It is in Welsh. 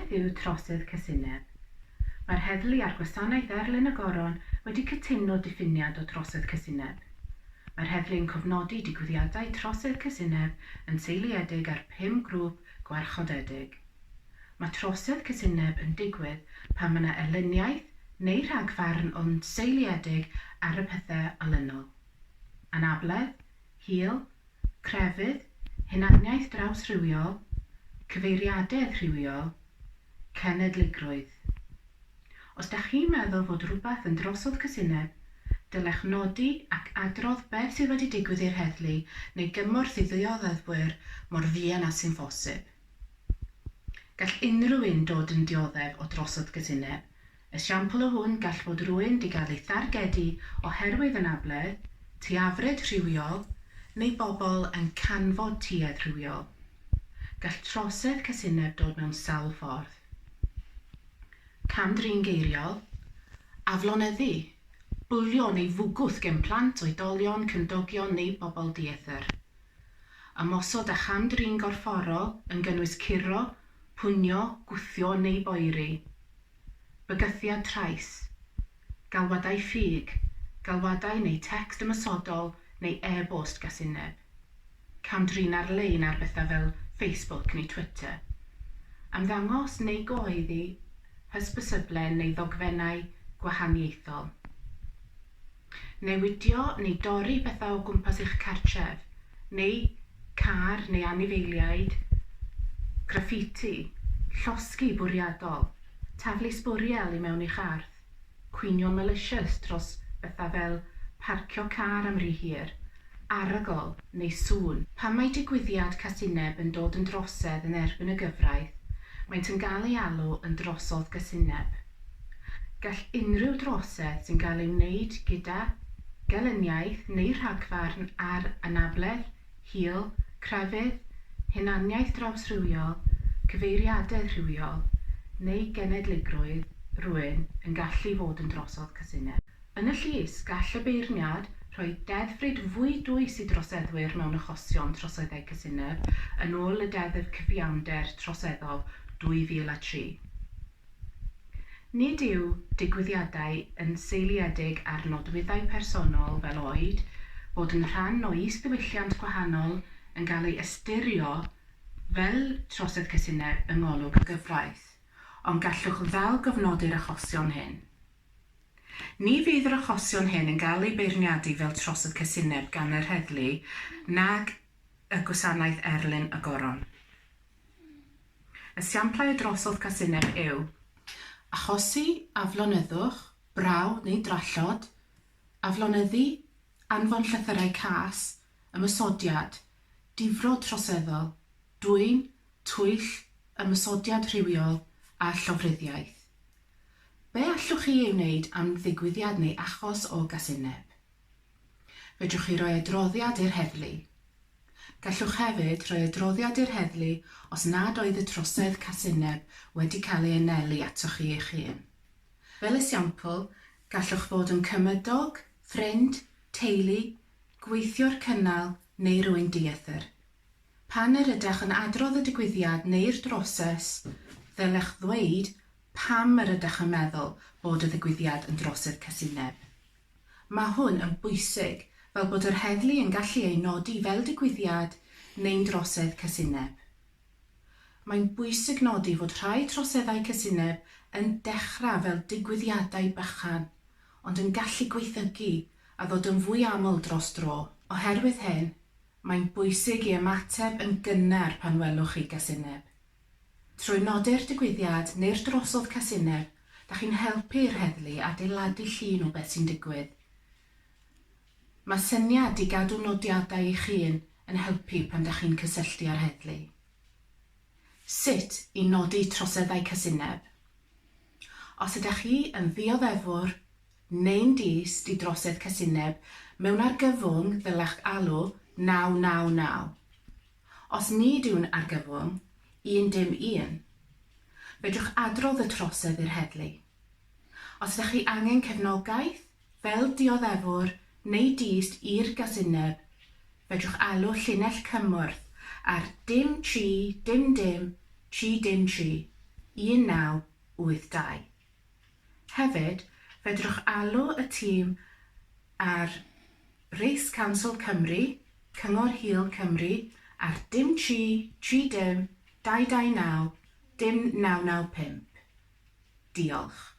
Beth yw trosedd casineb? Mae'r heddlu a'r Gwasanaeth Erlyn y Goron wedi cytuno diffiniad o drosedd casineb. Mae'r heddlu'n cofnodi digwyddiadau trosedd casineb yn seiliedig ar phum grŵp gwarchodedig. Mae trosedd casineb yn digwydd pan mae 'na elyniaeth neu rhagfarn yn seiliedig ar y pethau olynol, anabledd, hil, crefydd, hunaniaeth drawsrywiol, cyfeiriadedd rhywiol, cenedligrwydd. Os dach chi'n meddwl fod rhywbeth yn drosodd casineb, dylech nodi ac adrodd beth sydd wedi digwydd i'r heddlu neu gymorth i ddioddefwyr mor fuan â sy'n phosib. Gall unrhyw un dod yn dioddef o drosodd casineb. Esiampl o hwn gall fod rhywun 'di gael ei thargedu oherwydd anabledd, tuafryd rhywiol, neu bobl yn canfod tuedd rhywiol. Gall trosedd casineb dod mewn sawl ffordd. Cam-drin geiriol, aflonyddu, bwlio neu fwgwth gen plant, oedolion, cymdogion neu bobl dieithr. Ymosod a cham-drin gorfforol yn gynnwys curo, pwnio, gwthio neu boeri. Bygythiad trais. Galwadau ffug, galwadau neu tecst ymosodol neu e-bost gasineb. Cam-drin ar-lein ar bethau fel Facebook neu Twitter. Ymddangos neu gyhoeddi hysbyseblen neu ddogfennau gwahaniaethol. Newidio neu dorri pethau o gwmpas eich cartref, neu car neu anifeiliaid, graffiti, llosgi bwriadol, taflu sbwriel i mewn i'ch ardd, cwynion malicious dros bethau fel parcio car am rhy hir, arogl neu sŵn. Pan mae digwyddiad casineb yn dod yn drosedd yn erbyn y gyfraith, maent yn gael ei alw yn drosodd gasineb. Gall unrhyw drosedd sy'n cael ei wneud gyda gelyniaeth neu rhagfarn ar anabledd, hil, crefydd, hunaniaeth drawsrywiol, cyfeiriadedd rhywiol, neu genedligrwydd rhywun yn gallu fod yn drosodd casineb. Yn y llys, gall y beirniad rhoi deddfryd fwy dwys i droseddwyr mewn achosion troseddau casineb yn ôl y Deddf Cyfiawnder Troseddol 2003. Nid yw digwyddiadau yn seiliedig ar nodwyddau personol fel oed, bod yn rhan o is-ddiwylliant gwahanol yn cael ei ystyrio fel trosedd casineb yng ngolwg y gyfraith, ond gallwch ddal gofnodi'r achosion hyn. Ni fydd yr achosion hyn yn cael eu beirniadu fel trosedd casineb gan yr heddlu nag y Gwasanaeth Erlyn y Goron. Esiamplau o drosodd casineb yw. Achosi aflonyddwch, braw neu drallod, aflonyddu, anfon llythyrau cas, ymosodiad, difrod troseddol, dwyn, twyll, ymosodiad rhywiol a llofruddiaeth. Be allwch chi ei wneud am ddigwyddiad neu achos o gasineb? Fedrwch chi roi adroddiad i'r heddlu. Gallwch hefyd rhoi adroddiad i'r heddlu os nad oedd y trosedd casineb wedi cael ei anelu atoch chi eich hun. Fel esiampl, gallwch fod yn cymydog, ffrind, teulu, gweithiwr cynnal neu rywun dieithr. Pan yr ydych yn adrodd y digwyddiad neu'r droses, ddylech ddweud pam yr ydych yn meddwl bod y ddigwyddiad yn drosedd casineb. Mae hwn yn bwysig fel bod yr heddlu yn gallu ei nodi fel digwyddiad neu'n drosedd casineb. Mae'n bwysig nodi fod rhai troseddau casineb yn dechrau fel digwyddiadau bychan, ond yn gallu gwaethygu a ddod yn fwy aml dros dro. Oherwydd hyn, mae'n bwysig i ymateb yn gynnar pan welwch chi gasineb. Trwy nodi'r digwyddiad neu'r drosodd casineb, da chi'n helpu'r heddlu adeiladu llun o beth sy'n digwydd. Mae syniad i gadw nodiadau eich hun yn helpu pan da chi'n cysylltu â'r heddlu. Sut i nodi troseddau casineb. Os ydych chi yn ddioddefwr neu'n dyst i drosedd casineb mewn argyfwng ddylech alw 999. Os nid yw'n argyfwng, un dim un, fedrwch adrodd y trosedd i'r heddlu. Os ydych chi angen cefnogaeth, fel dioddefwr neu dyst i'r gasineb, fedrwch alw llinell cymorth ar dim tri dim dim tri dim tri. 1982. Hefyd, fedrwch alw y tîm ar Race Council Cymru, Cyngor Hil Cymru ar dim 3 3 dim 2 2 9 dim 9 9 5. Diolch.